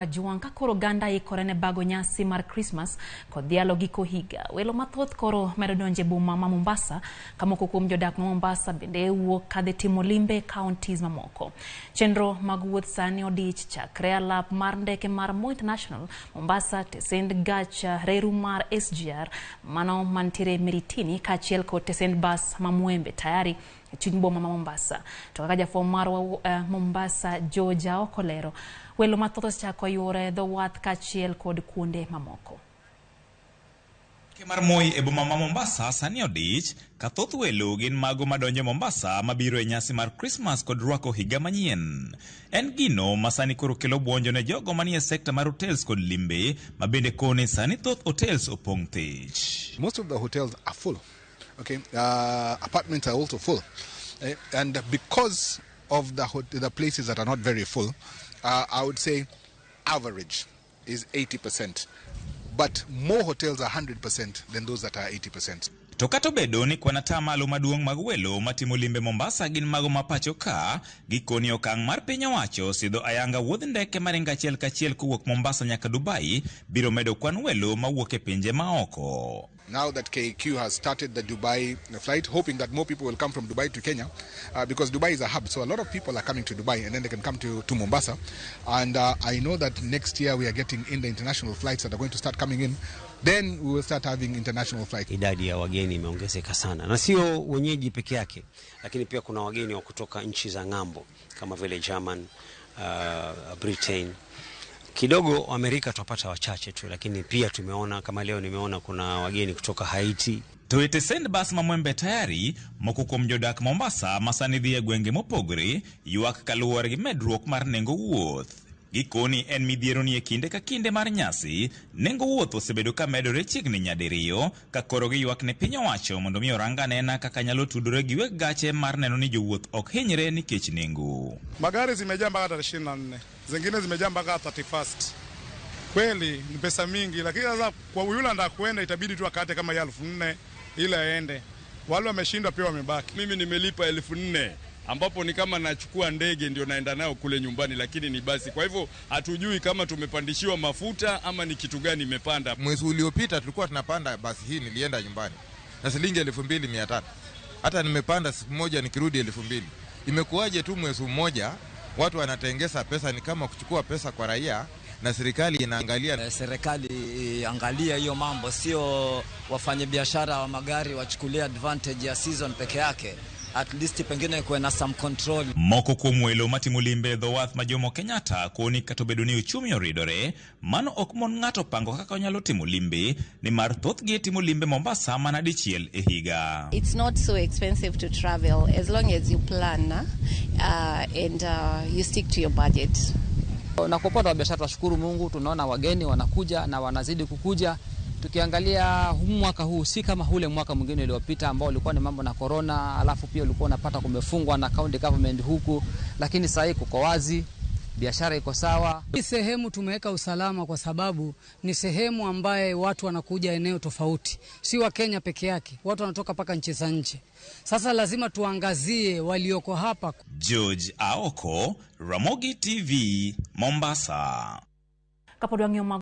Kajwang' ka koro oganda ikore ne bago nyasi mar Krismas kod dhialo giko higa. Welo mathoth koro medo donjo e boma ma Mombasa ka moko kuom jodak ma Mombasa bende wuok kadhi timo limbe e counties mamoko. Chenro mag wuoth sani odich chakre alap mar ndeke mar Moi International Mombasa, tesend gach reru mar SGR mano mantiere Miritini kaachiel kod tesend bas ma Mwembe tayari e chuny boma ma Mombasa. To kaka jafwambo marwa Mombasa George Aoko lero, welo mathoth osechako yuore dho wath kaachiel kod kuonde mamoko. Ndeke mar Moi e boma ma Mombasa sani odich ka thoth welo gin mago madonjo Mombasa mabiro e nyasi mar Krismas kod rwako higa manyien. En gino ma sani koro kelo buonjo ne jogo manie sekta mar hotels kod limbe ma bende koni sani thoth hotels opong' thich. Most of the hotels are full. Okay, apartments are also full, and because of the places that are not very full, I would say average is 80%, but more hotels are 100% than those that are 80%. To kata obedo ni kwan atamalo maduong' mag welo matimo limbe Mombasa gin mago ma pacho ka, gikoni okang' mar piny owacho sidho ayanga wuodh ndeke maringo achiel kachiel kowuok Mombasa nyaka Dubai biro medo kwan welo mawuok e pinje maoko. Now that KQ has started the Dubai flight, hoping that more people will come from Dubai to Kenya, because Dubai is a hub, so a lot of people are coming to Dubai and then they can come to Mombasa. And I know that next year we are getting in the international flights that are going to start coming in. Then we will start having international flights. Idadi ya wageni imeongezeka sana, na sio wenyeji peke yake, lakini pia kuna wageni wa kutoka nchi za ng'ambo kama vile German, Britain. Kidogo Amerika tupata wachache tu, lakini pia tumeona kama leo nimeona kuna wageni kutoka Haiti. To e tesend bas ma Mwembe tayari, moko kuom jodak Mombasa ma sani dhi e gwenge mopogore ywak kaluwore gi medruok mar nengo wuoth. Gikoni en midhiero ni e kinde ka kinde mar nyasi, nengo wuoth osebedo ka medore chiegni nyadiriyo, ka koro giywak ne piny owacho mondo mi orang anena kaka nyalo tudore gi weg gache mar neno ni jowuoth ok hinyre nikech nengo. Magari zimejaa mpaka tarehe 24, zingine zimejaa mpaka 31st. Kweli ni pesa mingi, lakini sasa kwa yule anataka kuenda itabidi tu akate kama ya 4,000 ili aende. Wale wameshindwa pia wamebaki. Mimi nimelipa 4,000 ambapo ni kama nachukua ndege ndio naenda nayo kule nyumbani, lakini ni basi. Kwa hivyo hatujui kama tumepandishiwa mafuta ama ni kitu gani imepanda. Mwezi uliopita tulikuwa tunapanda basi hii, nilienda nyumbani na shilingi 2,300. Hata nimepanda siku moja nikirudi 2,000. Imekuwaje tu mwezi mmoja watu wanatengesa pesa, ni kama kuchukua pesa kwa raia na serikali inaangalia. Serikali iangalie hiyo mambo, sio wafanyabiashara wa magari wachukulie advantage ya season peke yake. At least pengine kuwe na some control. Moko kuom welo matimo limbe e dho wath ma Jomo Kenyatta koni kata obedo ni uchumi oridore, mano ok mon ng'ato pango kaka onyalo timo limbe, nimar thothgi timo limbe Mombasa mana dichiel e higa. It's not so expensive to travel as long as you plan and you stick to your budget. Na kwa upande wa biashara tunashukuru Mungu, tunaona wageni wanakuja na wanazidi kukuja. Tukiangalia huu mwaka huu si kama ule mwaka mwingine uliopita ambao ulikuwa ni mambo na corona, alafu pia ulikuwa unapata kumefungwa na county government huku, lakini sasa hii kuko wazi, biashara iko sawa. Hii sehemu tumeweka usalama kwa sababu ni sehemu ambaye watu wanakuja eneo tofauti, si wa Kenya peke yake, watu wanatoka mpaka nchi za nje. Sasa lazima tuangazie walioko hapa. George Aoko, Ramogi TV, Mombasa. Kapod wang'iyo